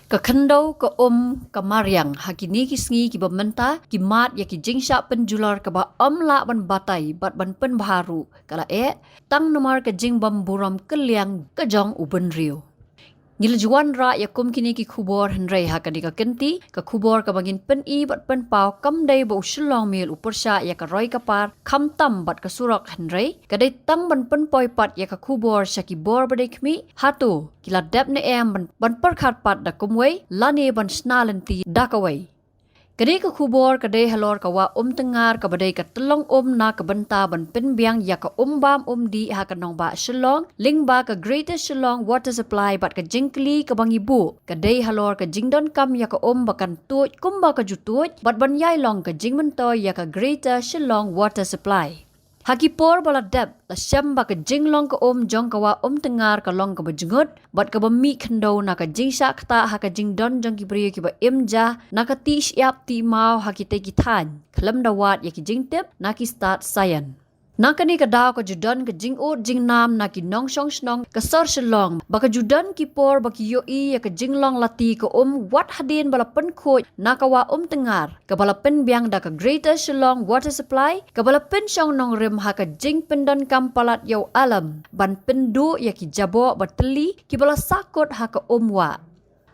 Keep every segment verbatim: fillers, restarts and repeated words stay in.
Ka khyndew, ka um, ka mariang, ha kine ki sngi kiba mynta, ki mad ïa ki jingshah pynjulor kaba ym lah ban batai bad ban pynbha ruh, ka la eh, tang namar ka jingbym burom kylliang ka jong u bynriew. Ngi la ju wanrah ïa kum kine ki khubor, hynrei ha kane ka kynti, ka khubor kaba ngin pyni bad pynpaw kam dei ba u Shillong Mail u pyrshah ïa ka roi ka par, khamtam bad ka surok, hynrei ka dei tang ban pynpoi pat ïa ka khubor sha ki bor ba dei khmih, hato ki la dep ne em ban, ban pyrkhat pat da kumwei, lane ban shna lynti da kawei. Kane ka khubor ka dei halor ka wah Umtyngngar kaba dei ka tyllong um na ka bynta ban pynbiang ïa ka um bam um dih ha ka nongbah Shillong, lyngba ka Greater Shillong Water Supply, bad ka jingkylli kaba ngi buh ka dei halor ka jingdonkam ïa ka um ba kan tuid kumba ka ju tuid, bad ban ïai long ka jingmyntoi ïa ka Greater Shillong Water Supply. Ha ki por ba la dep, la shem ba ka jinglong ka um jong ka wah Umtyngngar ka long kaba jngut bad kaba mih khyndew na ka jingshah ktah ha ka jingdon jong ki briew kiba im ja na ka tih shyiap tih maw ha kitei ki thaiñ, khlem da wad ïa ki jingtip na ki stad saian. Na kane ka daw ka ju don ka jingud jingnam na ki nongshong shnong ka sor Shillong, ba ka ju don ki por ba ki ïohi ïa ka jinglong lati ka um wat hadien ba la pynkhuid na ka wah Umtyngngar, kaba la pynbiang da ka Greater Shillong Water Supply, kaba la pynshong nongrim ha ka jingpyndonkam palat ïa u alam ban pynduh ïa ki jaboh ba tylli kiba la sahkut ha ka um wah.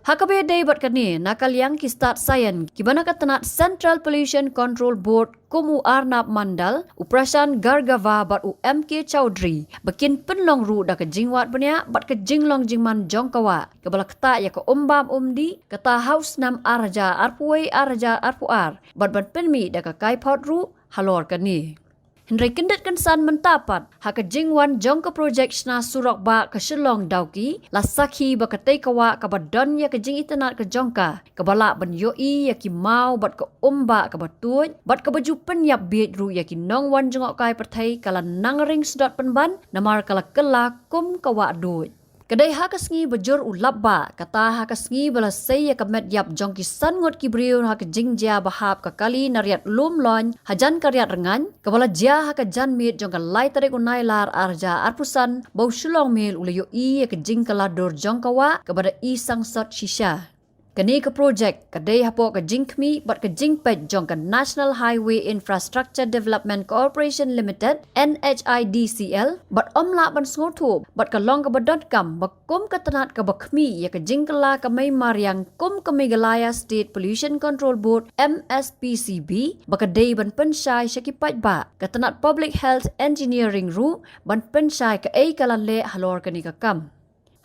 Ha kaba ïadei bad kane, na ka liang ki stad saian kiba na ka tnat Central Pollution Control Board, kum u Arnab Mandal, u Prashant Gargava bad u M K Chowdhury, ba kin pynlong ruh da ka jingwad bniah bad ka jinglong jingman jong ka wah, kaba la ktah ïa ka um bam um dih, kata ha u snem ar hajar arphew wei ar hajar arphew ar, bad ban pynmih da ka kaiphod ruh halor kane. Hynrei kyndit kynsan mynta pat, ha ka jingwan jong ka projek shna surok bah ka Shillong Dawki, la sakhi ba katei ka wah kaba don ïa ka jingitynnad ka jong ka, kaba lah ban ïohi ïa ki maw bad ka um bah kaba tuid, bad kaba ju pynïap bieit ruh ïa ki nongwan jngohkai pyrthei, ka la nang ring sdot pynban, namar ka la kylla kum ka wah duid. Ka dei ha ka sngi ba jur u lap bah, kata ha ka sngi ba la sei ïa ka met ïap jong ki san ngut ki briew ha ka jingjia ba hap ka kali na Riat Lumloiñ, hajan ka Riat Rngaiñ, kaba la jia ha ka janmiet jong ka lai tarik u Nailar ar hajar arphew san, ba u Shillong Mail u la ïohi ïa ka jingkylla dur jong ka wah, kaba da i sangsot shisha. Kane ka projek ka dei hapoh ka jingkhmih bad ka jingpeit jong ka National Highway Infrastructure Development Corporation Limited, N H I D C L, bad ym lah ban sngewthuh bad ka long kaba donkam ba kum ka tnat kaba khmih ïa ka jingkylla ka mei mariang kum ka Meghalaya State Pollution Control Board, M S P C B, ba ka dei ban pynshai sha ki paidbah, ka tnat Public Health Engineering ruh ban pynshai kaei ka la leh halor kane ka kam.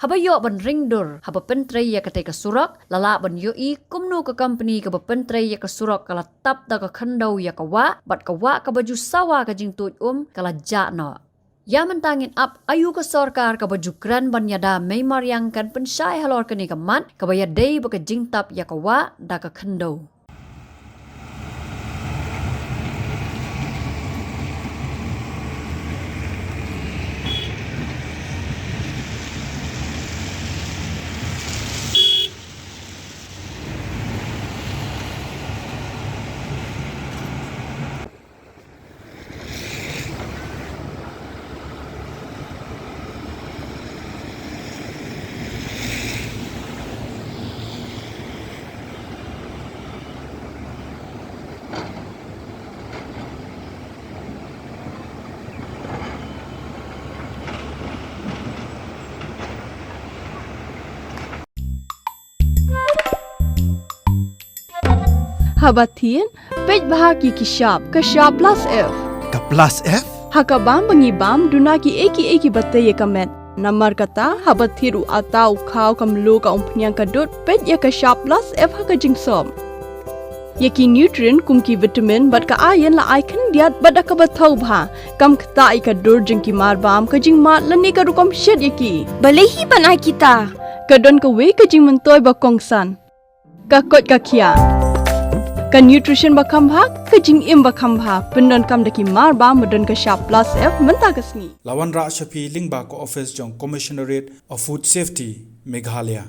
Haba ïoh ban ring dur, haba pyntrei ïa katei ka surok, la lah ban ïohi kumno ka company kaba pyntrei ïa ka surok ka la tap da ka khyndew ïa ka wah, bad ka wah kaba ju sawa ka jingtuid um, ka la jah noh. Ïa mynta ngin ap aïu ka sorkar kaba ju kren ban ïada mei mariang kan pynshai halor kane ka mat, kaba ïadei bad ka jingtap ïa ka wah da ka khyndew. Haba thied, peit bha ki ki shap, ka shap plus F. Ka plus F? Ha ka bam ba ngi bam, duna kiei kiei kiba tei ïa ka met. Namar kata, haba thied u atta, u khaw, ka mluh, ka umphniang, ka dud, peit ïa ka shap plus F ha ka jingsop. Ïa ki nutrient kum ki vitamin bad ka iron la ai khyndiat bad da kaba thaw bha. Kam ktah ïa ka dur jong ki mar bam, ka jingmad lane ka rukom shet ïa ki. Balei hi ban ai kita? Ka don kawei ka jingmyntoi ba kongsan. Ka koit ka khiah. Ka nutrition ba kham bha, ka jingim ba kham bha. Pyndonkam da ki mar bam ba don ka shap plus F mynta ka sngi. La wanrah sha phi lyngba ka office jong Commissionerate of Food Safety, Meghalaya.